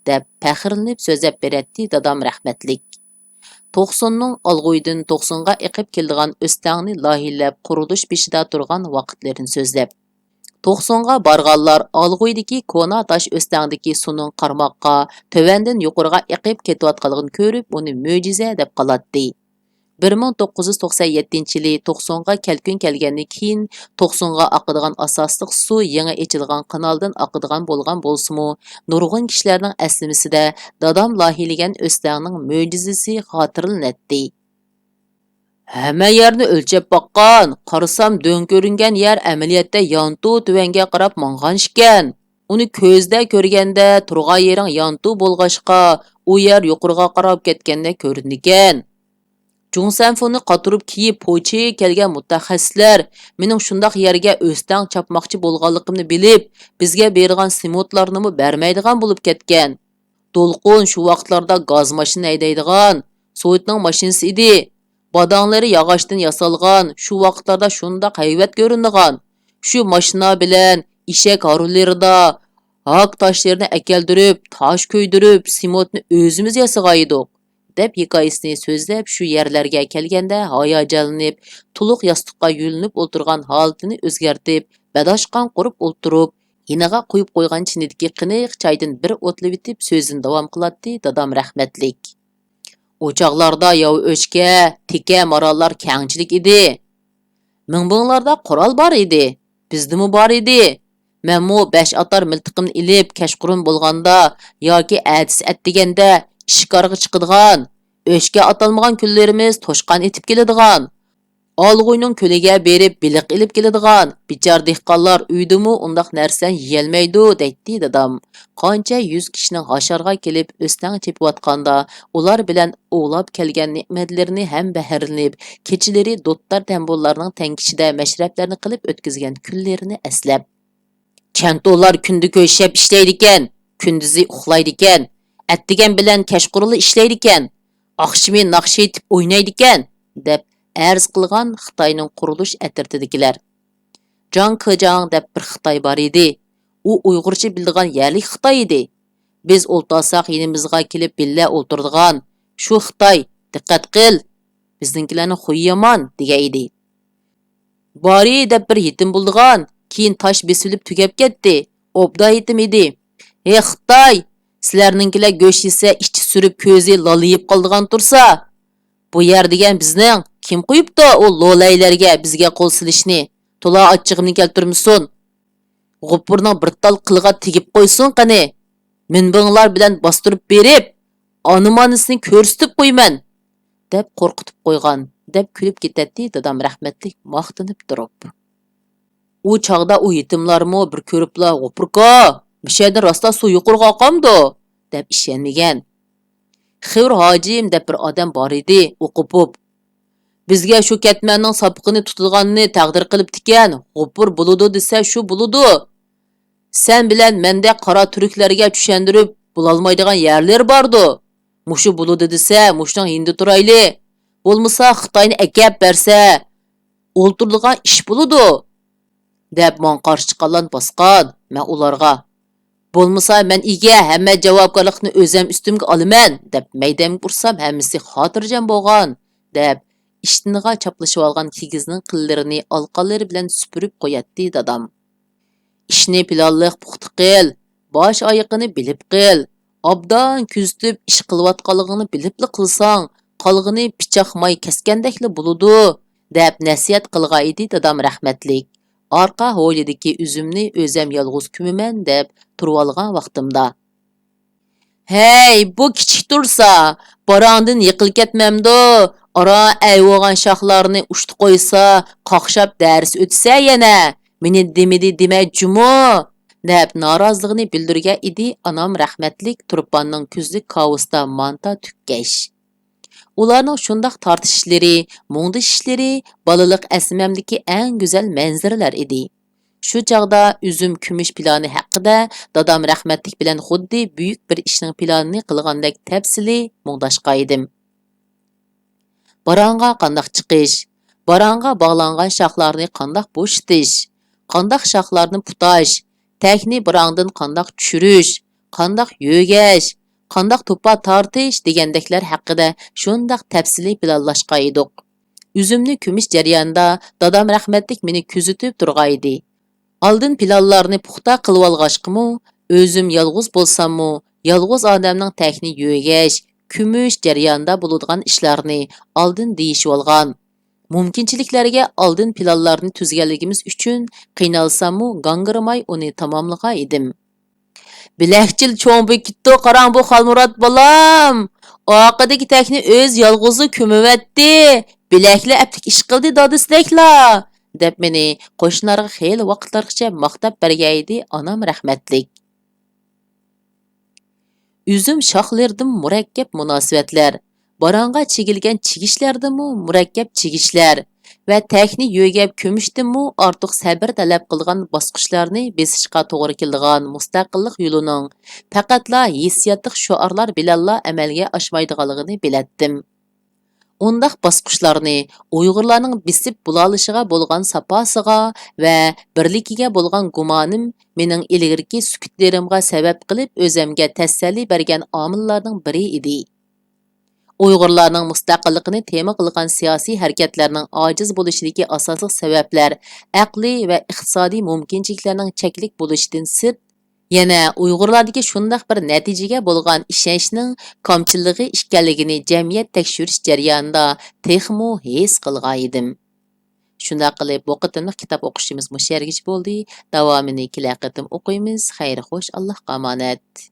دەپ پەخىرلىنىپ سۆزلەپ بېرەتتى دادام رەھمەتلىك. توقسۇننىڭ ئالغۇيدىن توقسۇنغا ئېقىپ كېلىدىغان ئۆستەڭنى لايىھەلەپ قۇرۇلۇش بېشىدا تۇرغان ۋاقىتلىرىنى سۆزلەپ. توقسۇنغا بارغانلار ئالغۇيدىكى كونا تاش ئۆستەڭدىكى سۇنىڭ قارماققا تۆۋەندىن يۇقىرىغا ئېقىپ كېتىۋاتقانلىقىنى كۆرۈپ، ئۇنى مۆجىزە دەپ قالاتتى. بىر مىڭ توققۇز يۈز توقسان يەتتىنچى يىلى توقسۇنغا كەلكۈن كەلگەندىن كېيىن، توقسۇنغا ئاقىدىغان ئاساسلىق سۇ يېڭى ئېچىلغان قانالدىن ئاقىدىغان بولغان بولسىمۇ، نۇرغۇن كىشىلەرنىڭ ئەسلىمىسىدە دادام لايىھىلىگەن ئۆستەڭنىڭ مۆجىزىسى خاتىرىلىنەتتى. ھەممە يەرنى ئۆلچەپ باققان، قارىسام، دۆڭ كۆرۈنگەن يەر ئەمەلىيەتتە يانتۇ تۆۋەنگە قاراپ ماڭغان ئىكەن. ئۇنى كۆزدە كۆرگەندە، تۇرغان يېرىڭ يانتۇ بولغاچقا، ئۇ يەر يۇقىرىغا قاراپ كەتكەندەك كۆرۈنىدىكەن. جۇڭسەنفۇنى قاتۇرۇپ كىيىپ پوچى كەلگەن مۇتەخەسسىسلەر مېنىڭ شۇنداق يەرگە ئۆستەڭ چاپماقچى بولغانلىقىمنى بىلىپ، بىزگە بېرىدىغان سېمونتلارنىمۇ بەرمەيدىغان بولۇپ كەتكەن. دولقۇن شۇ ۋاقىتلاردا گاز ماشىنا ھەيدەيدىغان، سوۋېتنىڭ ماشىنىسى ئىدى. باداڭلىرى ياغاچتىن ياسالغان، شۇ ۋاقىتلاردا شۇنداق ھەيۋەت كۆرۈنىدىغان. شۇ ماشىنا بىلەن ئېشەك ھارۋىلىرىدا ھاك تاشلىرىنى ئەكەلدۈرۈپ، تاش كۆيدۈرۈپ، سېمونتنى ئۆزىمىز ياسىغانىدۇق، دەپ ھېكايىسىنى سۆزلەپ، شۇ يەرلەرگە كەلگەندە ھاياجانلىنىپ، تۇلۇق ياستۇققا يۆلىنىپ ئولتۇرغان ھالىتىنى ئۆزگەرتىپ، بەداشقان قۇرۇپ ئولتۇرۇپ، يېنىغا قۇيۇپ قويغان چىنىدىكى قېنىق چايدىن بىر ئوتلىۋېتىپ سۆزىنى داۋام قىلاتتى دادام رەھمەتلىك. ئۇ چاغلاردا ياۋا ئۆچكە، تېكە، ماراللار كەڭچىلىك ئىدى. مىڭ بىڭلاردا قورال بار ئىدى. بىزدىمۇ بار ئىدى. مەنمۇ بەش ئاتار مىلتىقىمنى ئېلىپ، كەچقۇرۇن بولغاندا ياكى ئەتىسى ئەتىگەندە ئىشكارغا چىقىدىغان، ئۆچكە ئاتالمىغان كۈنلىرىمىز توشقان ئېتىپ كېلىدىغان، ئالغۇينىڭ كۆلىگە بېرىپ بېلىق ئېلىپ كېلىدىغان، بىچارە دېھقانلار ئۆيدىمۇ ئۇنداق نەرسىنى يېيەلمەيدۇ، دەيتتى دادام. قانچە يۈز كىشىنىڭ ھاشارغا كېلىپ ئۆستەڭ چېپىۋاتقاندا، ئۇلار بىلەن ئوۋلاپ كەلگەن نېمەتلىرىنى ھەم بەھرىلىنىپ، كېچىلىرى دۇتار تەمبۇرلارنىڭ تەڭكىشىدە مەشرەپلەرنى قىلىپ ئۆتكۈزگەن كۈنلىرىنى ئەسلەپ، كەنتۇلار كۈندە كۆشەپ ئىشلەيدىكەن، كۈندۈزى ئۇخلايدىكەن، ئەتىگەن بىلەن كەچقۇرۇنلا ئىشلەيدىكەن، ئاخشىمى ناخشا ئېيتىپ ئوينايدىكەن، دەپ ئەرز قىلغان خىتاينىڭ قۇرۇلۇش ئەترىتىدىكىلەر. جاڭ كېجاڭ دەپ بىر خىتاي بار ئىدى. ئۇ ئۇيغۇرچە بىلىدىغان يەرلىك خىتاي ئىدى. بىز ئولتۇرساق يېنىمىزغا كېلىپ بىللە ئولتۇرىدىغان شۇ خىتاي، دىققەت قىل، بىزنىڭكىلەرنىڭ خۇيى يامان، دېگەن ئىدى. بارى دەپ بىر يېتىم بولىدىغان، كېيىن تاش بېسىلىپ تۈگەپ كەتتى. ئوبدان يېتىم ئىدى. ھېي خىتاي، سىلەرنىڭكىلەر گۆش يېسە ئىچى سۈرۈپ كۆزى لالىيىپ قالىدىغان تۇرسا، بۇ يەر دېگەن بىزنىڭ، كىم قويۇپتۇ ئۇ لولەيلەرگە بىزگە قول سېلىشنى؟ تولا ئاچچىقىمنى كەلتۈرمىسۇن. غوپۇرنىڭ بىر تال قىلىغا تېگىپ قويسۇن قېنى. مىنبىڭلار بىلەن باستۇرۇپ بېرىپ، ئانا-مانىسىنى كۆرسىتىپ قويىمەن، دەپ قورقۇتۇپ قويغان، دەپ كۈلۈپ كېتەتتى دادام رەھمەتلىك ماختىنىپ تۇرۇپ. ئۇ چاغدا ئۇ يېتىملارمۇ بىر كۆرۈپلا، «غوپۇركا، مۇشۇ يەردىن راسلا سۇ يۇقىرىغا ئاقامدۇ؟» دەپ ئىشەنمىگەن. خېۋىر ھاجىم دەپ بىر ئادەم بار ئىدى، ئۇ قوپۇپ، «بىزگە شۇ كەتمەننىڭ ساپىقىنى تۇتىدىغاننى تەقدىر قىلىپتىكەن، غوپۇر بولىدۇ دېسە شۇ بولىدۇ. سەن بىلەن مەندەك قارا تۈركلەرگە چۈشەندۈرۈپ بولالمايدىغان يەرلىرى باردۇ. مۇشۇ بولىدۇ دېسە مۇشۇنىڭ يېنىدا تۇرايلى. بولمىسا خىتاينى ئەكەپ بەرسە ئولتۇرىدىغان ئىش بولىدۇ.» دەپ ماڭا قارشى چىققانلارنى باسقان. مەن ئۇلارغا، «بولمىسا مەن ئىگە، ھەممە جاۋابكارلىقنى ئۆزەم ئۈستۈمگە ئالىمەن» دەپ مەيدەمگە ئۇرسام ھەممىسى خاتىرجەم بولغان، دەپ ئىشتىنىغا چاپلىشىۋالغان كىگىزنىڭ قىللىرىنى ئالىقانلىرى بىلەن سۈپۈرۈپ قوياتتى دادام. ئىشنى پىلانلىق پۇختا قىل، باش ئايىقىنى بىلىپ قىل، ئابدان كۆزىتىپ ئىش قىلىۋاتقانلىقىڭنى بىلىپلا قىلساڭ، قالغىنى پىچاق ماي كەسكەندەكلا بولىدۇ، دەپ نەسىھەت قىلغان ئىدى دادام رەھمەتلىك. ئارقا ھويلىدىكى ئۈزۈمنى ئۆزەم يالغۇز كۆمىمەن دەپ تۇرۇۋالغان ۋاقتىمدا. ھەي، بۇ كىچىك تۇرسا، باراڭدىن يىقىلىپ كەتمەمدۇ؟ ئاران ئەيۋوغان شاخلارنى ئۇشتا قويسا، قاقشاپ دەرس ئۆتسە يەنە، مېنى دېمىدى دېمە جۇمۇ، دەپ نارازىلىقىنى بىلدۈرگەن ئىدى ئانام رەھمەتلىك تۇرپاننىڭ كۈزلۈك كاۋىسىدا مانتا تۈگكەچ. ئۇلارنىڭ شۇنداق تارتىشىشلىرى، مۇڭدىشىشلىرى بالىلىق ئەسلىمەمدىكى ئەڭ گۈزەل مەنزىرىلەر ئىدى. شۇ چاغدا ئۈزۈم كۈمۈش پىلانى ھەققىدە دادام رەھمەتلىك بىلەن خۇددى بۈيۈك بىر ئىشنىڭ پىلانىنى قىلغاندەك تەپسىلىي مۇڭداشقانىدىم. باراڭغا قانداق چىقىش، باراڭغا باغلانغان شاخلارنى قانداق بوشىتىش، قانداق شاخلارنى پۇتاش، تەكنى باراڭدىن قانداق چۈشۈرۈش، قانداق يۆگەش، قانداق توپا تارتىش دېگەندەكلەر ھەققىدە شۇنداق تەپسىلىي پىلانلاشقان ئىدۇق. ئۈزۈمنى كۆمۈش جەريانىدا دادام رەھمەتلىك مېنى كۆزىتىپ تۇرغانىدى. ئالدىن پىلانلارنى پۇختا قىلىۋالغاچقىمۇ، ئۆزۈم يالغۇز بولساممۇ، يالغۇز ئادەمنىڭ تەكنى يۆگەش، كۆمۈش جەريانىدا بولىدىغان ئىشلارنى ئالدىن دېيىشىۋالغان. مۇمكىنچىلىكلەرگە ئالدىن پىلانلارنى تۈزگەنلىكىمىز ئۈچۈن قىينالساممۇ گاڭگىرىماي ئۇنى تاماملىغان ئىدىم. بىلەكچىل چوڭ بېكىتتۇ، قاراڭ بۇ خالمۇرات بالام! ئارقىدىكى تەكنى ئۆز يالغۇزى كۆمۈۋەتتى. بىلەكلا ئەپلىك ئىش قىلدى دادىسىدەكلا! دەپ مېنى قوشنىلارغا خېلى ۋاقىتلارغىچە ماختاپ بەرگەيدى ئانام رەھمەتلىك. ئۈزۈم شاخلىرىدىمۇ مۇرەككەپ مۇناسىۋەتلەر، باراڭغا چىگىلگەن چىگىشلەردىمۇ مۇرەككەپ چىگىشلەر ۋە تەكنى يۆگەپ كۆمۈشتىنمۇ ئارتۇق سەبىر تەلەپ قىلغان باسقۇچلارنى بېسىشقا توغرا كېلىدىغان مۇستەقىللىق يولىنىڭ پەقەتلا ھېسسىياتلىق شوئارلار بىلەنلا ئەمەلگە ئاشمايدىغانلىقىنى بىلەتتىم. ئۇنداق باسقۇچلارنى ئۇيغۇرلارنىڭ بېسىپ بولالىشىغا بولغان ساپاسىغا ۋە بىرلىكىگە بولغان گۇمانىم مېنىڭ ئىلگىرىكى سۈكۈتلىرىمغا سەۋەب قىلىپ، ئۆزەمگە تەسەللى بەرگەن ئامىللارنىڭ بىرى ئىدى. ئۇيغۇرلارنىڭ مۇستەقىللىقىنى تېما قىلغان سىياسىي ھەرىكەتلەرنىڭ ئاجىز بولۇشىدىكى ئاساسلىق سەۋەبلەر ئەقلىي ۋە ئىقتىسادىي مۇمكىنچىلىكلەرنىڭ چەكلىك بولۇشىدىن سىرت، يەنە ئۇيغۇرلاردىكى شۇنداق بىر نەتىجىگە بولغان ئىشەنچنىڭ كامچىللىقى ئىكەنلىكىنى جەمئىيەت تەكشۈرۈش جەريانىدا تېخىمۇ ھېس قىلغانىدىم. شۇنداق قىلىپ، بۇ قېتىملىق كىتاب ئوقۇشىمىز مۇشۇ يەرگىچە بولدى. داۋامىنى كېلەر قېتىم ئوقۇيمىز. خەير خوش، ئاللاھقا ئامانەت.